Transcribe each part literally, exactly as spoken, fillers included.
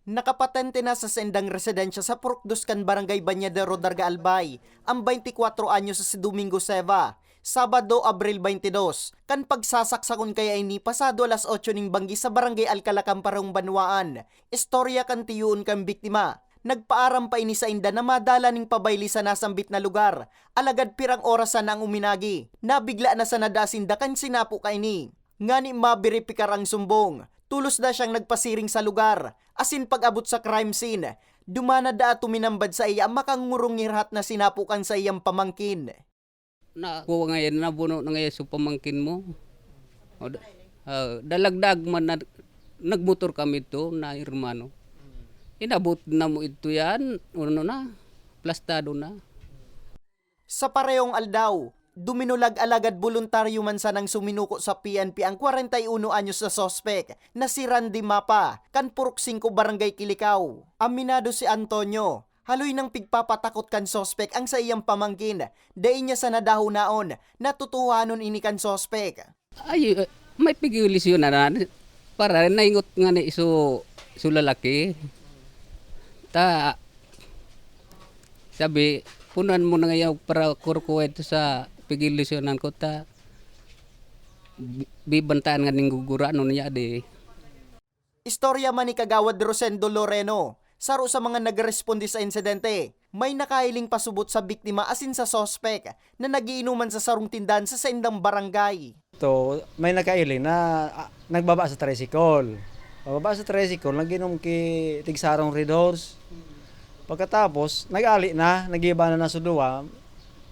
Nakapatente na sa saindang residensya sa Purok Dos kan Barangay Bañadero, Darga Albay, ang twenty-four anyos na si Domingo Seva, Sabado, Abril twenty-two, kan pagsasaksakon kaya ini pasado alas otso ning banggi sa Barangay Alcalacan, parehong banwaan. Istorya kan tiyoon kan biktima. Nagpaaram pa ini sainda na madala ning pabayli sa nasambit na lugar, alagad pirang oras sana ang uminagi, nabigla na sana daa sinda kan sinapo kaini. Ngani mabiripikar ang sumbong, tolos na siyang nagpasiring sa lugar, asin pag-abot sa crime scene, duman na daa tuminambad saiya ang makangurungirhat na sinapo kan saiyang pamangkin. Nakuha ngayan, nabuno na ngayan sa pamangkin mo. O, da-, ah, dalagdag man na, nagmotor kami to na hermano. Inabot na mo ito yan, ano na, plastado na. Sa parehong aldaw, duminulag alagad boluntaryo man sanang suminuko sa P N P ang kwarenta y uno anyos na suspek na si Randy Mapa, kan Purok Singko, Barangay Kilicao. Aminado si Antonio, haloy nang pigpapatakot kan suspek ang saiyang pamangkin, dai niya sana dahonaon na tutuhanon ini kan suspek. Ay, eh, may pigilisyon na na, para naingot nga ni iso, iso lalaki. Ta, sabi, "Punan mo na ngayon para kurkuha ito sa pigilisyonan ko, ta bi-, bibantaan nga ning gugura, ano niya, di." Istorya man ni Kagawad Rosendo Loreno, saro sa mga nagresponde sa insidente. May nakahiling pasubot sa biktima asin sa suspek na nagiinuman sa sarong tindahan sa saindang barangay. To, may nakahiling na, ah, nagbaba sa tricycle. Pababa sa tricycle, nag-inom ki tigsarong Red Horse. Pagkatapos, nag-ali na, nag-iba na na sa duwa.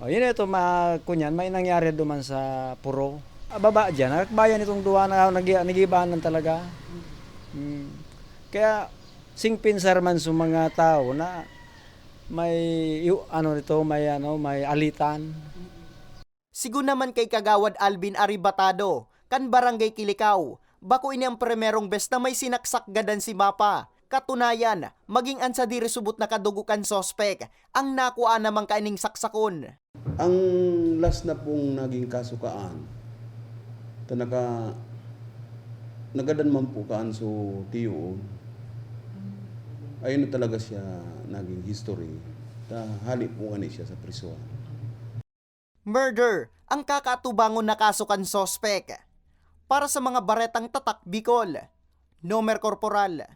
O, yun ito, ma-, kunyan, may nangyari duman sa Puro. Ah, baba dyan, nakakbayan itong duwa na nag-, nag-iba na talaga. Hmm. Kaya, singpinsar man sa mga tao na may, yu-, ano nito, may, ano, may alitan. Sigon naman kay Kagawad Alvin Aribatado, kan Barangay Kilicao, bako ini ang primerong bes na may sinaksak gadan si Mapa. Katunayan, maging an sadiri subot na kadugo kan suspek, ang nakua naman kaining saksakon. Ang last na pong naging kaso kaan, ta naka-, nagadan man po kaan so tiyoon. Ayun na talaga siya naging history. Ta hali po ngani siya sa prisuhan. Murder ang kakaatubangon na kaso kan suspek. Para sa mga baretang tatak Bicol, Nomer Corporal.